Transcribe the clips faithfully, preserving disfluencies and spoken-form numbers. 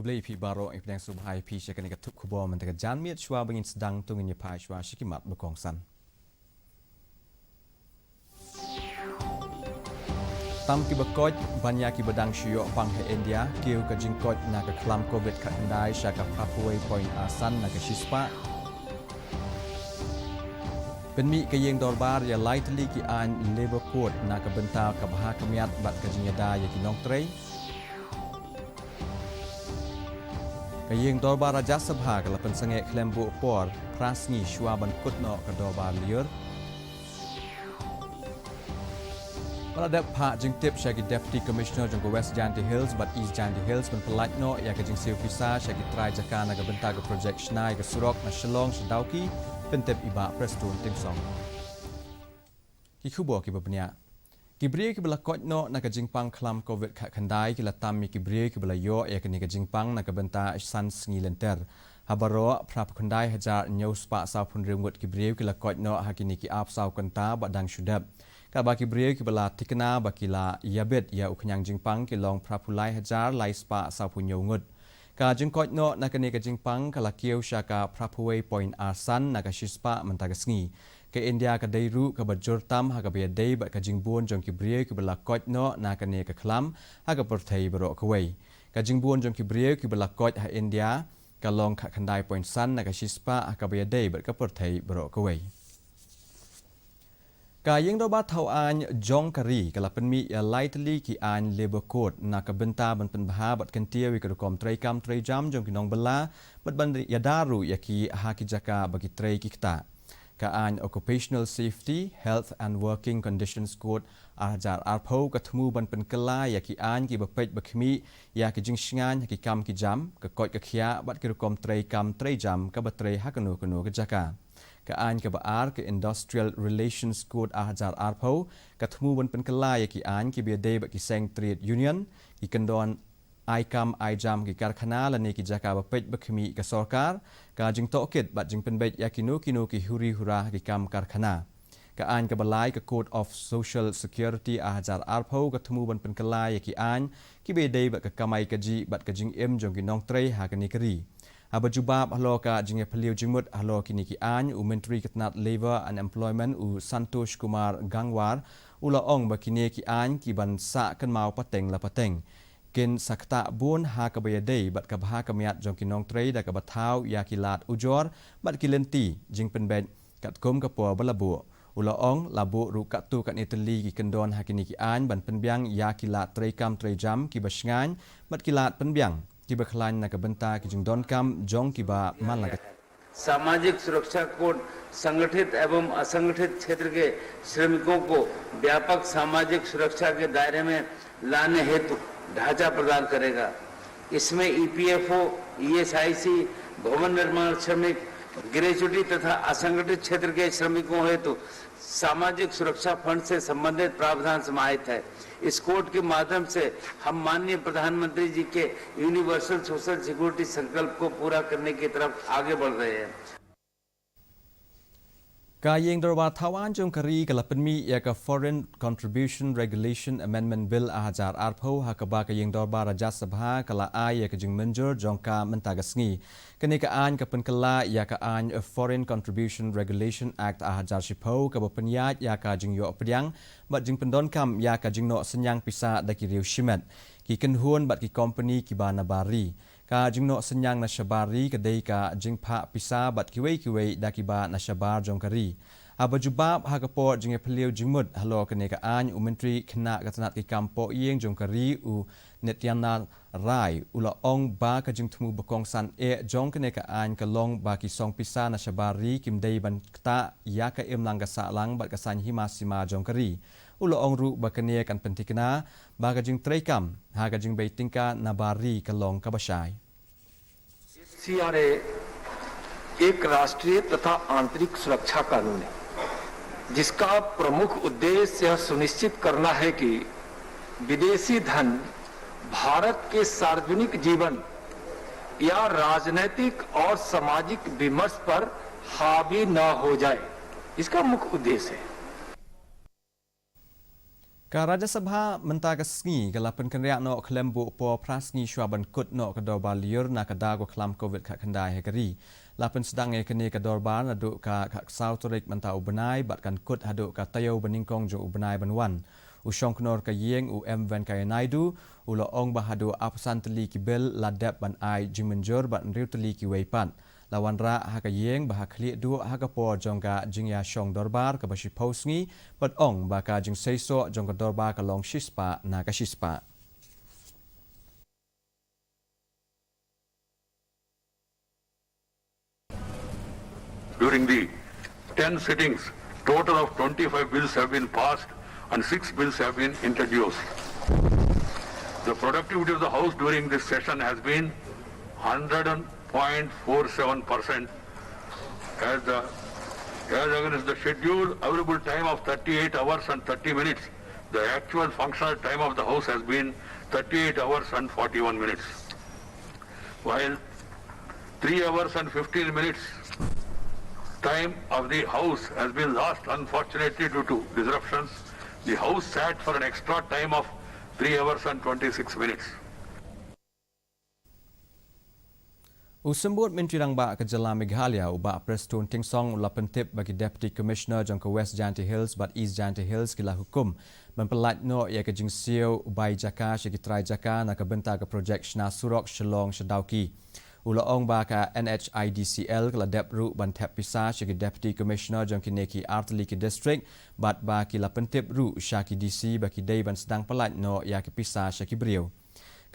Khublei phi baroh, ïa phi dang sngewbha ïa phi sha kane ka thup khubor mynta ka janmiet. Shuwa ba ngin sdang to ngin ïa phai shuwa sha ki mat ba kongsan. Tam kiba koit ban ïa kiba dang shu ïoh pang ha India, kiew ka jingkoit na ka khlam covid khatkhyndai sha ka phra phew wei point ar san na ka shispah. Pynmih ka ïing dorbar ïa lai tylli ki aiñ Labour Code na ka bynta ka bha ka miat bad ka jingïada ïa ki nongtrei. Ka ïing dorbar Rajya Sabha ka la pynsangeh khlem buh por phra sngi shuwa ban kut noh ka dorbar lyiur. Ba la dep phah jingtip sha ki Deputy Commissioner jong ka West Jaintia Hills bad East Jaintia Hills ban pyllait noh ïa ka jingsiew pisa sha ki trai jaka na ka bynta ka projek shna ïa ka surok na Shillong sha Dawki, pyntip i Bah Prestone Tynsong. Ki khubor kiba bniah. Ki briew kiba la koit noh na ka jingpang khlam covid khatkhyndai ki la tam ïa ki briew kiba la ïoh ïa kane ka jingpang na ka bynta san sngi lynter. Ha baroh phra phew khyndai hajar hynñiew spah saw phew hynriew ngut ki briew ki la koit noh ha kine ki arphew saw kynta ba dang shu dep. Katba ki briew kiba la thikna ba ki la ïabit ïa u khñiang jingpang ki long phra phew lai hajar lai spah saw phew hynñiew ngut. Ka jingkoit noh na kane ka jingpang ka la kiew sha ka phra phew wei point ar san na ka shispah mynta ka sngi. Ka India ka dei ruh kaba jur tam ha kaba ïadei bad ka jingbun jong ki briew kiba la koit noh na kane ka khlam ha ka pyrthei baroh kawei. Ka jingbun jong ki briew kiba la koit ha India ka long khatkhyndai point san na ka shispah ha kaba ïadei bad ka pyrthei baroh kawei. Ka ïing dorbar thaw aiñ jong ka ri ka la pynmih ïa lai tylli ki aiñ Labour Code na ka bynta ban pynbha bad kyntiew ïa ka rukom treikam treijam jong ki nongbylla bad ban ïada ruh ïa ki ha ki jaka ba ki trei ki ktah. Ka aiñ Occupational Safety, Health and Working Conditions Code ar hajar arphew ka thmu ban pynkylla ïa ki aiñ kiba peit ba khmih ïa ki jingshngaiñ ha ki kam ki jam, ka koit ka khiah bad ki rukom treikam treijam kaba trei ha kano kano ka jaka. Ka aiñ kaba ar, ka Industrial Relations Code ar hajar arphew ka thmu ban pynkylla ïa ki aiñ kiba ïadei bad ki seng trade union, ki kyndon ai kam ai jam ki karkhana lane ki jaka ba peit ba khmih ka sorkar, ka jingtohkit bad jingpynbeit ïa kino kino ki huri hura ha ki kam karkhana. Ka aiñ kaba lai, ka Code of Social Security ar hajar arphew ka thmu ban pynkylla ïa ki aiñ kiba ïadei bad ka kamai kajih bad ka jingim jong ki nongtrei ha kane ka ri. Haba jubab halor ka jingïaphylliew jingmut halor kine ki aiñ, u Myntri ka tnat Labour and Employment u Santosh Kumar Gangwar u la ong ba kine ki aiñ ki ban sah kynmaw pateng la pateng. Kin sa ktah bun ha kaba ïadei bad ka bha ka miat jong ki nongtrei da kaba thaw ïa ki lad ujor bad ki lynti jingpynbeit katkum ka por ba la buh. U la ong la buh ruh katto katne tylli ki kyndon ha kine ki aiñ ban pynbiang ïa ki lad treikam treijam kiba shngaiñ bad ki lad pynbiang kiba khlaiñ na ka bynta ki jingdonkam jong kiba man la ka सामाजिक सुरक्षा कोड संगठित एवं असंगठित क्षेत्र के श्रमिकों को व्यापक सामाजिक सुरक्षा के दायरे में लाने हेतु ढांचा प्रदान करेगा। इसमें ईपीएफओ, ईएसआईसी, भवन निर्माण श्रमिक, ग्रेच्युटी तथा असंगठित क्षेत्र के श्रमिकों हेतु सामाजिक सुरक्षा फंड से संबंधित प्रावधान समाहित है। इस कोड के माध्यम से हम माननीय प्रधानमंत्री जी के यूनिवर्सल सोशल सिक्योरिटी संकल्प को पूरा करने की तरफ आगे बढ़ रहे हैं। Ka ïing dorbar thaw aiñ jong ka ri ka la pynmih ïa ka Foreign Contribution Regulation Amendment Bill ar hajar arphew ha kaba ka ïing dorbar Rajya Sabha ka la ai ïa ka jingmynjur jong ka mynta ka sngi. Kane ka aiñ ka pynkylla ïa ka aiñ Foreign Contribution Regulation Act ar hajar shiphew kaba pynïaid ïa ka jingïoh pdiang bad jingpyndonkam ïa ka jingnoh synñiang pisa da ki riew shimet, ki kynhun bad ki kompani kiba na bar ri. Ka jingnoh synñiang na shabar ri ka dei ka jingphah pisa bad kiwei kiwei da kiba na shabar jong ka ri. Haba jubab ha ka por jingïaphylliew jingmut halor kane ka aiñ, u Myntri khynnah ka tnat ki kam poh ïing jong ka ri u Nityanand Rai u la ong ba ka jingthmu ba kongsan eh jong kane ka aiñ ka long ba ki song pisa na shabar ri kim dei ban ktah ïa ka imlang ka sahlang bad ka saiñ hima sima jong ka ri. U la ong ruh ba kane kan pynthikna ba ka jingtreikam ha ka jingbei tyngka na bar ri ka long kaba shai. सीआरए एक राष्ट्रीय तथा आंतरिक सुरक्षा कानून है, जिसका प्रमुख उद्देश्य यह सुनिश्चित करना है कि विदेशी धन भारत के सार्वजनिक जीवन या राजनैतिक और सामाजिक विमर्श पर हावी न हो जाए, इसका मुख्य उद्देश्य है। Ka Rajya Sabha mynta ka sngi ka la pynkynriah noh khlem buh por phra sngi shwa ban kut noh ka dorbar lyiur na ka daw ka khlam covid khatkhyndai ha ka ri. La pynsdang ïa kane ka dorbar naduh ka khatsaw tarik mynta u bnai bad kan kut haduh ka taïew banyngkong jong u bnai ban wan. U shongknor ka ïing u M Venkaiah Naidu u la ong ba haduh arphew san tylli ki bill la dep ban ai jingmynjur bad hynriew tylli kiwei pat. La wanrah ha ka ïing ba ha khlieh duh ha ka por jong ka jingïashong dorbar kaba shiphew sngi bad ong ba ka jingseisoh jong ka dorbar ka long shispah na ka shispah. During the ten sittings, total of twenty-five bills have been passed and six bills have been introduced. The productivity of the House during this session has been hundred point four seven percent as the, as against the scheduled available time of thirty-eight hours and thirty minutes. The actual functional time of the House has been thirty-eight hours and forty-one minutes. While three hours and fifteen minutes time of the House has been lost, unfortunately, due to disruptions, the House sat for an extra time of three hours and twenty-six minutes. U Symbud Myntri Rangbah ka Jylla Meghalaya, u Bah Prestone Tynsong, u la pyntip ba ki Deputy Commissioner jong ka West Jaintia Hills bad East Jaintia Hills ki la hukum ban pyllait noh ïa ka jingsiew bai jaka sha ki trai jaka na ka bynta ka projek shna surok Shillong sha Dawki. U la ong ba ka N H I D C L ka la dep ruh ban thep pisa sha ki Deputy Commissioner jong kine ki artylli ki district bad ba ki la pyntip ruh sha ki D C ba ki dei ban sdang pyllait noh ïa ki pisa sha ki briew.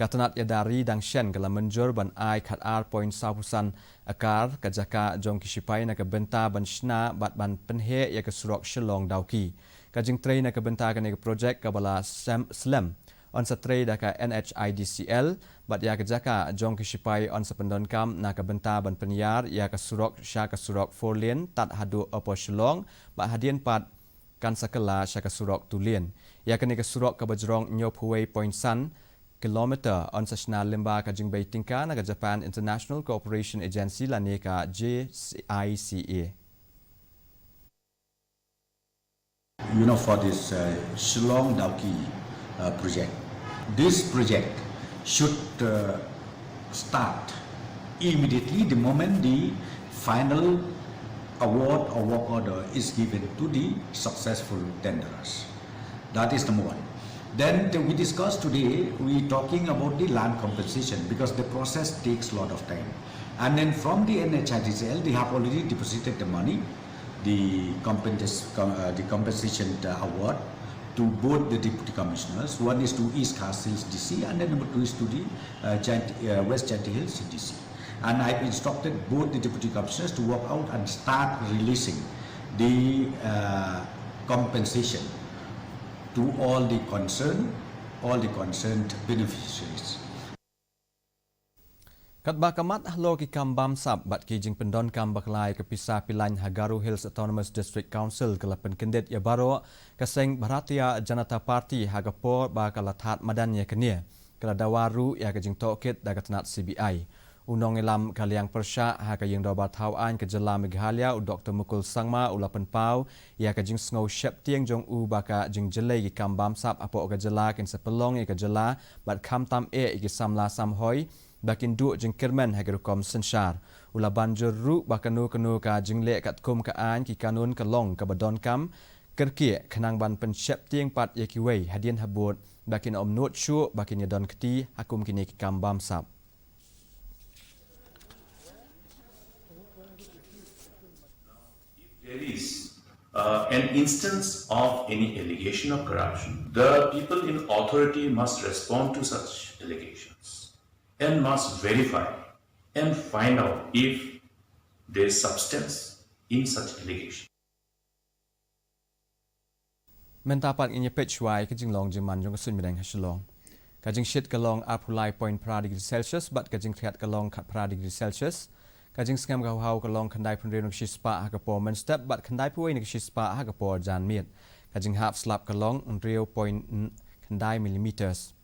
Ka tnat ïada ri dang shen ka la mynjur ban ai khatar point saw phew san akar ka jaka jong ki shipai na ka bynta ban shna bad ban pynheh ïa ka surok Shillong Dawki. Ka jingtrei na ka bynta kane ka projek kaba la sem, slem yn sa trei da ka N H I D C L bad ïa ka jaka jong ki shipai yn sa pyndonkam na ka bynta ban pynïar ïa ka surok sha ka surok four lane tad haduh Upper Shillong bad hadien pat kan sa kylla sha ka surok two lane. Ïa kane ka surok kaba jrong hynñiew phew wei point san kilometer yn sa shna lyngba ka jingbei tyngka na ka Japan International Cooperation Agency lane ka J I C A. You know, for this uh, Shillong Dawki uh, project, this project should uh, start immediately the moment the final award or work order is given to the successful tenderers. That is number one. Then the, we discussed today, we talking about the land compensation because the process takes a lot of time. And then from the N H I D C L, they have already deposited the money, the, compens- com- uh, the compensation uh, award to both the deputy commissioners. One is to East Khasi Hills D C and then number two is to the uh, Jainti- uh, West Jaintia Hills D C. And I've instructed both the deputy commissioners to work out and start releasing the uh, compensation to all the concerned, all the concerned beneficiaries. Katba ka mat halor ki kam bamsap bad ki jingpyndonkam bakla ïa ka pisa pilain ha Garo Hills Autonomous District Council ka la pynkyndit ïa baroh, ka seng Bharatiya Janata Party ha ka por ba ka la thad madan ïa kane ka la dawa ruh ïa ka jingtohkit da ka tnat C B I. U nongïalam ka liang pyrshah ha ka ïing dorbar thaw aiñ ka jylla Meghalaya u Doktor Mukul Sangma u la pynpaw ïa ka jingsngew sheptieng jong u ba ka jingjyllei ki kam bamsap hapoh ka jylla kin sa pynlong ïa ka jylla bad khamtam eh ïa ki samla samhoi ba kin duh jingkyrmen ha ki rukom synshar. U la ban jur ruh ba kano kano ka jingleh katkum ka aiñ ki kanun ka long kaba donkam kyrkieh khnang ban pynsheptieng pat ïa kiwei hadien habud ba kin ym nud shuh ba kin ïadon kti ha kum kine ki kam bamsap. There is uh, an instance of any allegation of corruption, the people in authority must respond to such allegations and must verify and find out if there is substance in such allegation. Mynta pat ngin ïa peit shuwa ïa ka jinglong jingman jong ka suiñ bneng ha Shillong. Ka jingshit ka long arphew lai point phra degree Celsius bad ka jingkhriat ka long khatphra degree Celsius. Ka jingsngem ka hawhaw ka long khyndai phew hynriew na ka shispah ha ka por mynstep bad khyndai phew wei na ka shispah ha ka por janmiet. Ka jinghap slap ka long hynriew point khyndai millimeters.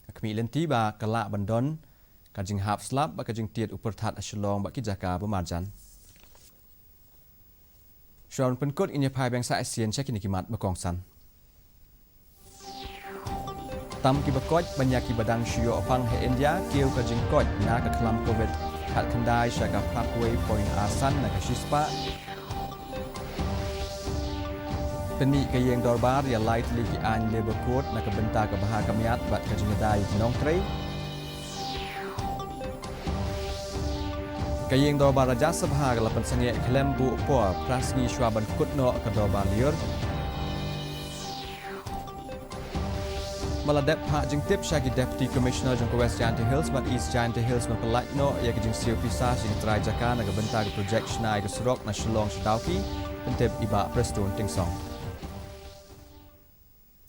Ka khmih lynti ba ka lah ban don ka jinghap slap bad ka jingtied u pyrthat ha Shillong bad ki jaka ba marjan. Shuwa ban pynkut ngin ïa phai biang sa shisien sha kine ki mat ba kongsan. Tam kiba koit ban ïa kiba dang shu ïoh pang ha India, kiew ka jingkoit na ka khlam Covid khatkhyndai sha ka phra wei point ar san na ka shispah. Pynmih ka ïing dorbar ïa lai tylli ki aiñ Labour Code na ka bynta ka bha ka miat bad ka jingïada ïa ki nongtrei. Ka ïing dorbar Rajya Sabha ka la pynsangeh khlem buh por phra sngi shwa ban kut noh ka dorbar lyiur. Ma la dep phah jingtip sha ki Deputy Commissioner jong ka West Jaintia Hills bad East Jaintia Hills ban pyllait noh ïa ka jingsiew pisa sha ki trai jaka na ka bynta ka projek shna ïa ka surok na Shillong sha Dawki, pyntip i Bah Prestone Tynsong.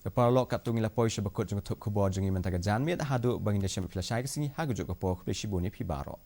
Ka paralok, katto ngi la poi sha ba kut jong ka thup khubor jong ngi mynta ka janmiet, haduh ba ngin ïashem ïa phi lashai ka sngi, ha kajuh ka por khublei shibun ïa phi baroh.